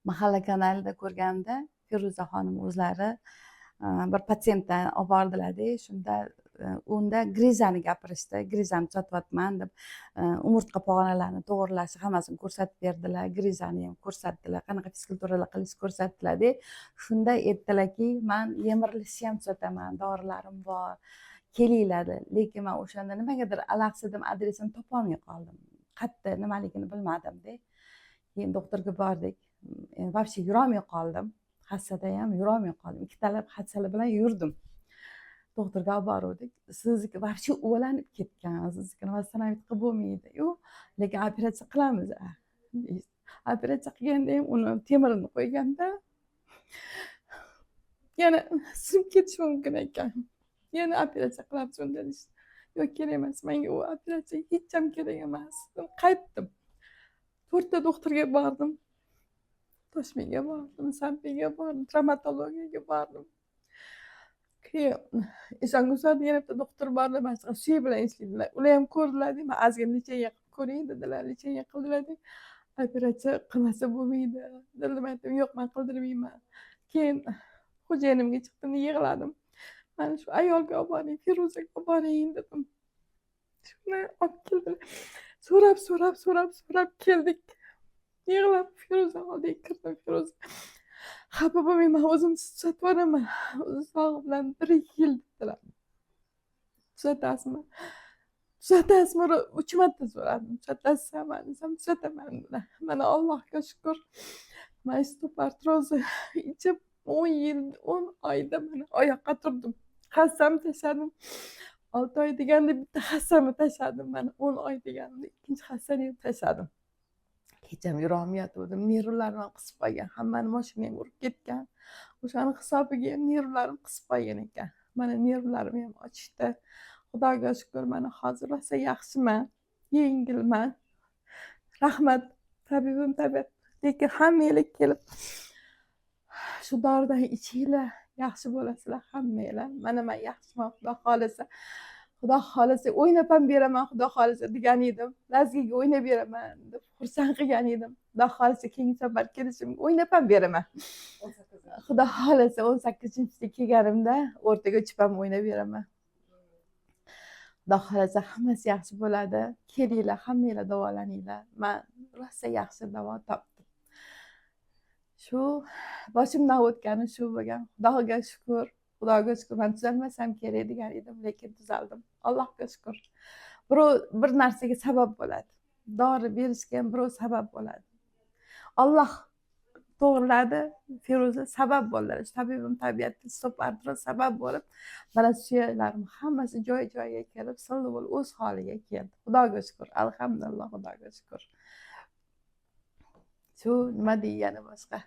Mahalla kanalida ko'rganimda Feruza xonim o'zlari bir patsientdan olib bordilarda, shunda unda грыжа ni gapirishdi. Грыжа ni tuzatyapman deb, umurtqa pog'onalarini to'g'irlashni hammasini ko'rsatib berdilar, грыжа ni ham ko'rsatdilar, qanaqa fizkulturalar qilishni ko'rsatdilarda. Shunda aytdilarki, man yemirilishni ham tuzataman, dorilarim bor, kelinglar. Lekin man o'shanda nimagadir alahsidim, adresini topolmay qoldim, qayerda nimaligini bilmadimda. Keyin doktorga bordik. Endi вообще yurolmay qoldim, hassada ham yurolmay qoldim, ikkitalab hassalar bilan yurdim. Doktorga olib boruvdik. Sizniki вообще uvalanib ketgan, siznikini восстановить qilib bo'lmaydi, yo'q, lekin operatsiya qilamiz deyishdi. Operatsiya qilganda ham uni temirini qo'yganda yana sinib ketishi mumkin ekan, yana operatsiya qilamiz unda deyishdi. Yo'q, kerak emas manga u operatsiya, hech ham kerak emas. Qaytdim, to'rtta doktorga bordim: Toshmiga bordim, Sampiga bordim, travmatologiyaga bordim. Keyin Eshongusa yana bitta doktor borlar, mana shunaqa suyak bilan ishlaydilar. Ular ham ko'rdilar, man ozgina лечение qilib ko'ring dedilar. Лечение qildilar, operatsiya qilmasa bo'lmaydi dedim. Aytdim, yo'q, man qildirmayman. Keyin xo'jayinimga chiqdim, yig'ladim. Mana shu ayolga olib boring, Feruzaga olib boring dedim. Shuni olib keldilar. So'rab, so'rab, so'rab, so'rab keldik. Yig'lab Feruza oldiga kirdim. Feruza, xafa bo'lmang, man o'zim tuzatib yuboraman o'zi sog'i bilan bir yil dedilar. Tuzatasizmi, tuzatasizmi? Uch marta so'radim. Tuzatasizmi desam, tuzataman dedilar. Mana, Allohga shukur, mana stop artrozi ichib 10 yil 10 oyda mana oyoqqa turdim. Hassamni tashladim. 6 oy deganda bitta hassamni tashladim. Mana, 10 oy deganimda ikkinchi hassani ham tashladim. Hecham yurolmayotgandim, nervlarim ham qisib qolgan, hammani moshina ham urib ketgan, o'shani hisobiga ham nervlarim qisib qolgan ekan. Mana, nervlarim ham ochishdi, Xudoga shukur. Mana, hozir rosa yaxshiman, yengilman. Rahmat tabibim tabib. Lekin hammanglar kelib shu doridan ichinglar, yaxshi bo'lasizlar hammanglar. Mana, man yaxshiman, Xudo xohlasa. Xudo xohlasa, o'ynab ham beraman, Xudo xohlasa degan edim. Lazgiga o'ynab beraman deb xursand qilgan edim. Xudo xohlasa, keyingi safar kelishimga o'ynab ham beraman. Xudo xohlasa, 18-da kelganimda o'rtaga chiqib ham o'ynab beraman. Xudo xohlasa, hammasi yaxshi bo'ladi. Kelinglar, hammanglar davolaninglar. Man rosa yaxshi davo topdim. Shu boshimdan o'tgani shu bo'lgan. Xudoga shukur, Xudoga shukur. Man tuzalmasam kerak degan edim, lekin tuzaldim, Allohga shukur. Birov bir narsaga sabab bo'ladi, dori berishga ham birov sabab bo'ladi. Olloh to'g'riladi, Feruza sabab bo'ldilar. Tabibim tabiatda stop artroz sabab bo'lib, mana, suyaklarim hammasi joy joyiga kelib, silliq bo'lib, o'z holiga keldi. Xudoga shukur, alhamdulillah, Xudoga shukur. Shu, nima dey yana boshqa?